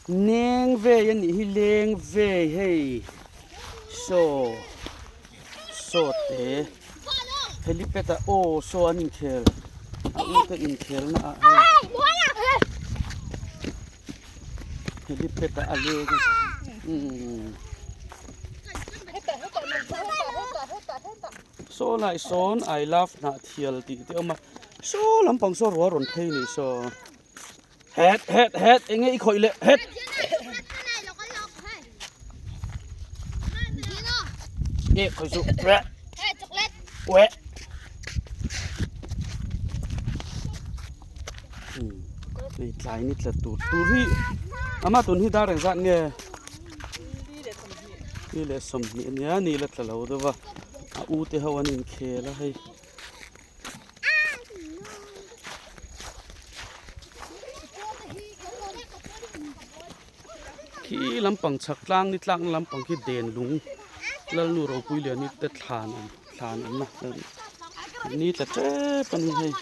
Neng vei a nih hi leng vei hei saw saw te helipad ah aw saw an inkhel a u te inkhel na ah hei helipad ah a leng a umm saw lai sawn I love Hnahthial tih te a awm a saw lampang saw ruah rawn phei a nih saw. Het het het enge i khawih leh het. E khawih su we. We. Nei tlai ni tla tur tur hi ama tun hi dar engzat nge ni leh 20 ania ni la tla lo deuh va a u te ho an inkhel a hei. Khi lampang chhak tlang ni tlakna lampang khi den lung Lalnu ropui lian hi te thlan awm thlan awmna ni tla tep a ni hei.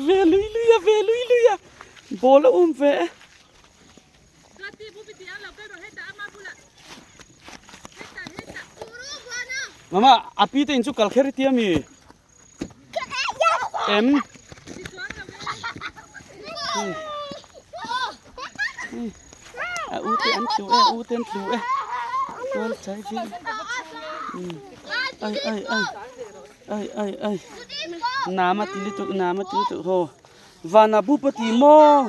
Ve lui lui a ve lui lui a ball a um ve e. Mama a pi te in chu kal kher i tia mi? Em? A u te an tlu e a u te an tlu e tual chai vi ai ai ai ai ai ai nama ti lutuk nama ti lutuk ho vana bupati maw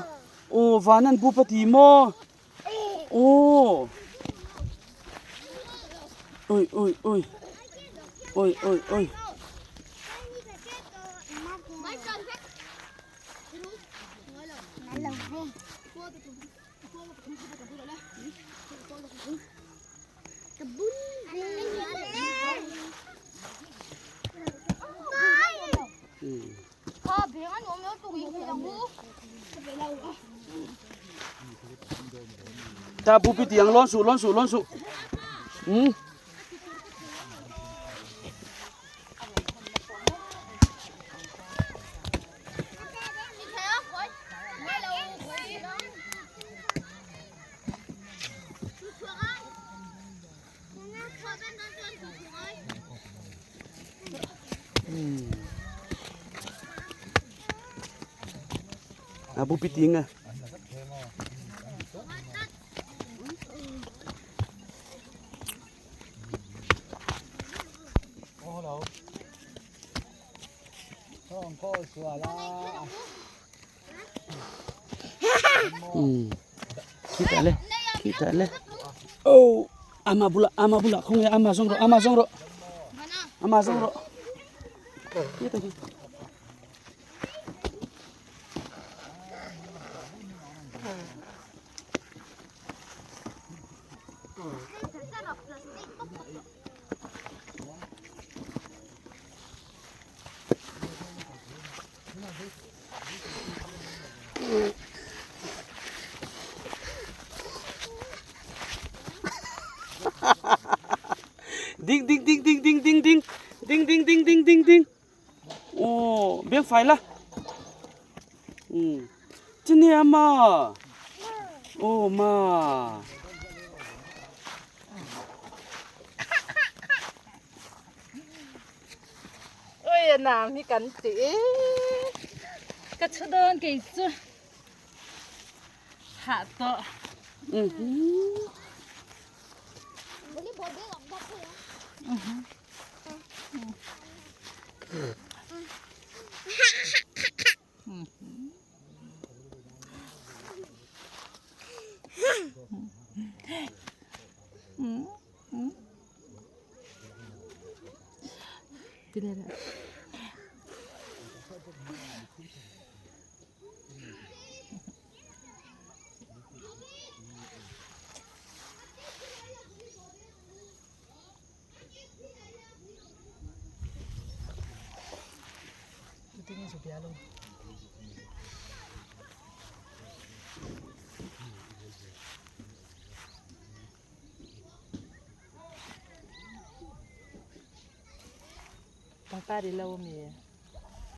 aw vanan bupati maw aw oi oi oi oi oi oi Ta bu pi tiang lon su lon su lon su. Hmm. A bu pi ting a. Khitah le khitah le oh ama bula ama bula khawnge ama zawng rawh ama zawng rawh ama zawng rawh khitah khi Ding ding ding ding ding ding ding ding ding ding ding ding ding Aw biang fai la Chini ama Aw ma Ui a nam hi kan ti ka thu dawn kei chu hah tawh. Pangpar i lo ami?